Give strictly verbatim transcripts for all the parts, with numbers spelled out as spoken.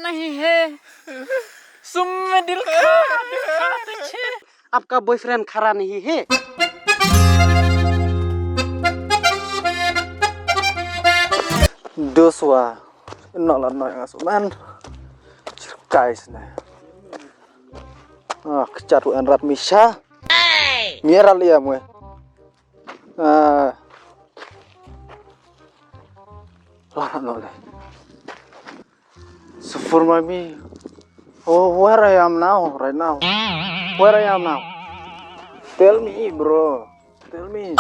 नहीं है। सुम में दिल खा, दिल खा तुझे। आपका बॉयफ्रेंड खरा नहीं है। Duswa. No la no yang asuman. Guys ne. Ah, kechat wan rat misha. Mira liam we. Ah. Lah no le. So for my me. Oh, where I am now, right now? Where I am now? Tell me, bro. Tell me.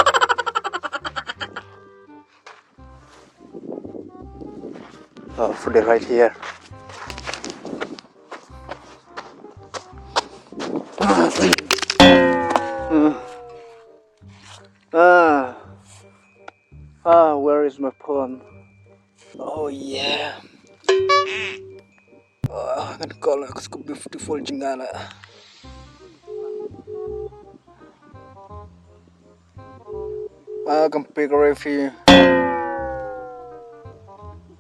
Oh, for the right here. Ah. Ah, where is my phone? Oh yeah. Ah, ngan call aku suka beautiful jingala. Ah, kan pick Refi.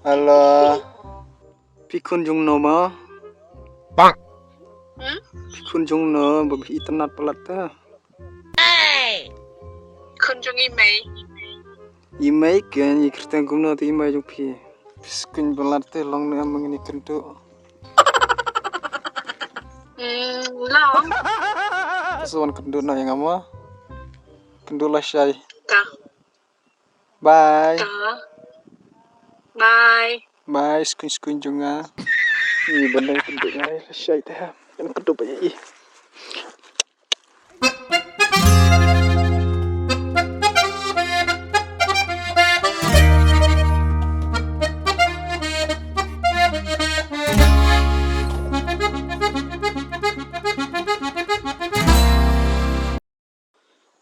Hello. Pikun jung no ma. Bang. Hmm? Pikun jung no, babi itanat palat ta. Khun jong i mei. I mei ken, i kyrteng kumno te i mei jong phi. Phi skun balat te long ne am ngin i kynduh. Hmm, long. Phi sa wan kynduh na ïa nga mo. Kynduh lashai. Ka. Bye. Ka. Bye. Bye, skun skun jong nga. Ni ban dang kynduh nga lashai te ha. Kan kynduh ba ïa i.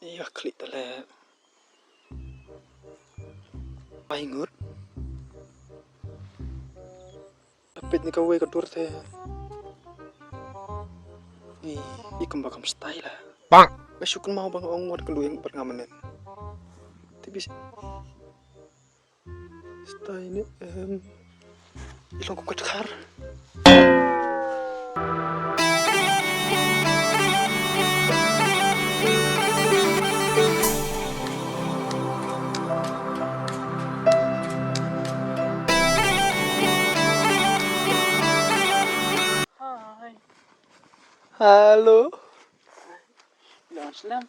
Ïa, klik tale. Bai ngut. Peit ni kawei ka dur te. Ni, i kumba kam style la. Bang. Ba shu kynmaw ba nga ong wat ka lueng bad nga manen. Te bisi. Style ni, em, i long kum ka dkhar. Hello. Long slem.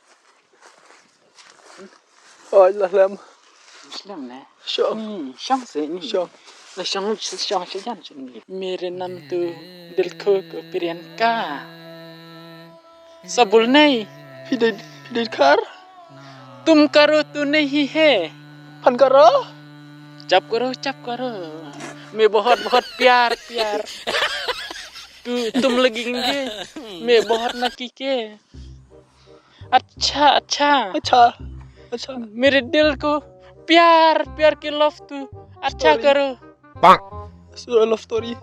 Oi, la slem. Slem ne? Shong. Ni, shong se ni. Shong. La shong, shong se jan se ni. मेरे नाम तो दिल को प्रियंका। सबुल नहीं। Phi dei, phi dei khar? तुम करो तो नहीं है। Phan karo? चुप करो, चुप करो। मैं बहुत, बहुत प्यार, प्यार। तू, तुम लगेंगे। मैं बहुत नकी के। अच्छा, अच्छा। अच्छा, अच्छा। मेरे दिल को प्यार, प्यार की love तू अच्छा करो। Sorry, love story.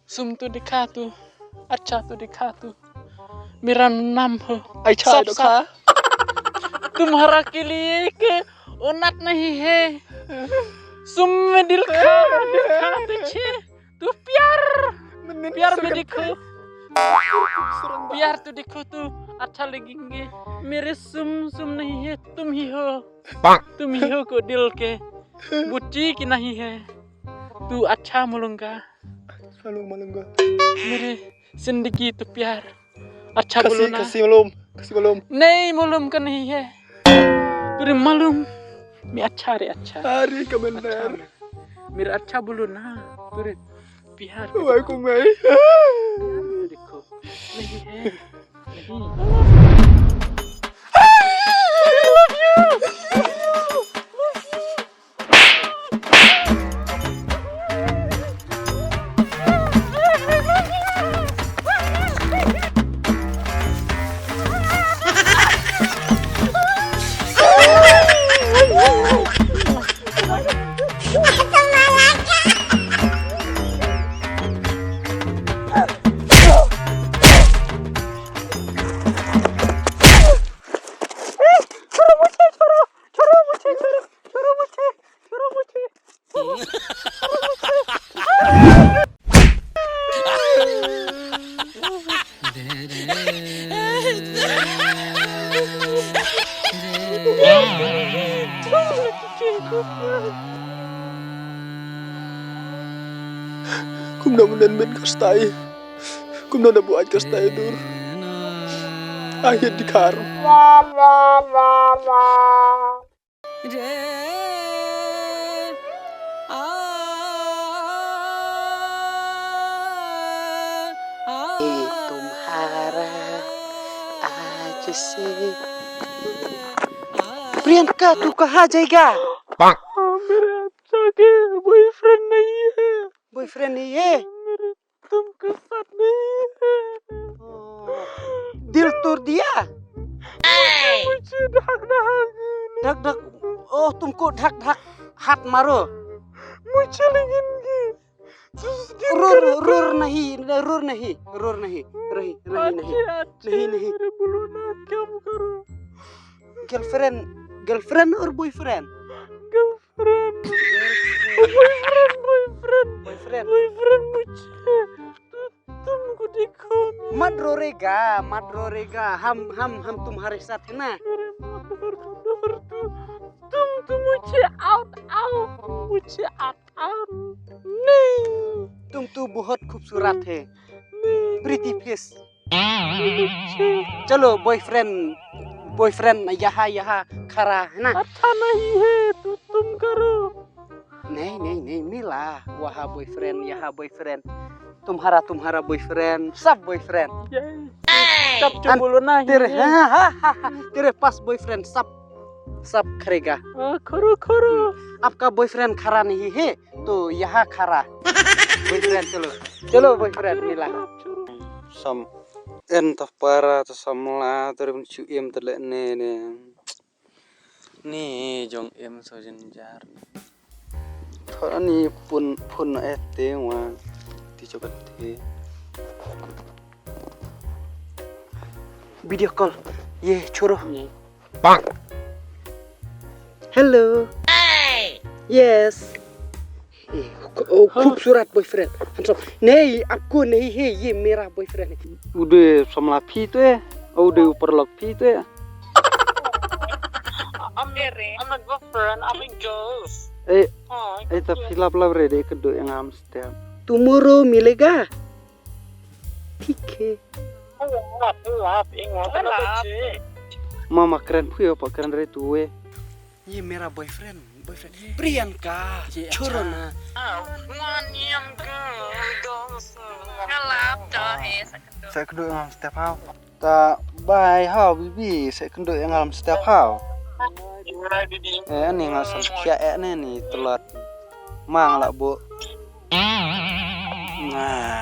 सुम तो दिखा तू, अच्छा तो दिखा तू, मेरा नाम हो अच्छा सब, सब। तुम्हारा के लिए के औलाद नहीं है। सुम में दिल खा, दिल खा तुझे। तू प्यार, प्यार में देखो, प्यार तो देखो तू अच्छा लगेंगे। मेरे सुम सुम नहीं है, तुम ही हो, तुम ही हो को दिल के बुच्ची की नहीं है। तू अच्छा मिलूंगा। Malu, malu gua. मेरे जिंदगी तो प्यार अच्छा बोलो ना। Kasi maklum, kasi maklum. नहीं मालूम का नहीं है। तेरे मालूम मैं अच्छा रे अच्छा। Hari ka benar. मेरा अच्छा बोलो ना। तेरे प्यार का wai ku mai. देखो नहीं है। नहीं। Kumno mynnin men ka stai. Kumno na buaid ka stai dur. Ai, dikhar. तुम्हारा आज से प्रियंका, तू कहाँ जाएगा? मेरा अच्छा के बॉयफ्रेंड नहीं है। बॉयफ्रेंड नहीं है? मेरे तुमके साथ नहीं है। दिल तोड़ दिया? मुझे ढक ढक। ढक ढक। ओह, तुमको ढक ढक हाथ मारो। मुझे लेकिन ये रो रो रो नहीं, रो नहीं, रो नहीं, रही, रही नहीं, नहीं, नहीं। बोलो ना, क्या करो? गर्लफ्रेंड, गर्लफ्रेंड और बॉयफ्रेंड। गर्लफ्रेंड। बॉयफ्रेंड, बॉयफ्रेंड। बॉयफ्रेंड। बॉयफ्रेंड मुझे। तु-, तुमको देखो। मत रोएगा, मत रोएगा। हम, हम, हम तुम्हारे साथ है ना। अरे मत रो, मत रो तू। तुम, तुम मुझे आउट, आउट। मुझे आउट, आउट। नहीं। तुम तो बहुत खूबसूरत है। नहीं। प्रीटी फेस। चलो बॉयफ्रेंड, बॉयफ्रेंड यहाँ, यहाँ खड़ा है ना। अच्छा नहीं है, तु-, तुम करो। नहीं, नहीं, नहीं, मिला। वहाँ बॉयफ्रेंड, यहाँ बॉयफ्रेंड। तुम्हारा, तुम्हारा बॉयफ्रेंड, सब बॉयफ्रेंड। ये, सब जो बोलो ना, तेरे, ये। हाँ, हाँ, हाँ, हाँ, तेरे पास बॉयफ्रेंड, सब, सब खड़ेगा। हाँ, खड़ो, खड़ो। हम्म, आपका बॉयफ्रेंड खड़ा नहीं है, तो यहाँ खड़ा। बॉयफ्रेंड, चलो। चलो, बॉयफ्रेंड, मिला। Sam en ta para ta samla ta rim chu em ta le ne ne. Ni jong em so jin jar. Thora ni pun, pun e te wa ti cho kan te. Video call. Ye, choro. Bang. Hello. Yes. ए, ओ, खूबसूरत बॉयफ्रेंड, हैंडसम। नहीं, आपको नहीं है, ये मेरा बॉयफ्रेंड है। Ude samla phi tu e, ude upar lok phi tu e. I'm, I'm a girlfriend, I'm a girls. Eh, eh, ta phi lap lap re de kedo yang am stem. Tomorrow milega. ठीक है। Mama kren phi apa kren re tu e. ये मेरा बॉयफ्रेंड, बॉयफ्रेंड। प्रियंका, ये छोड़ो ना। Sa kdo ngam step hau. Ta bai hau bibi, sa kdo ngam step hau. Eh, ani nga sam kia eh ne ni telot. Mang la bo. Nah.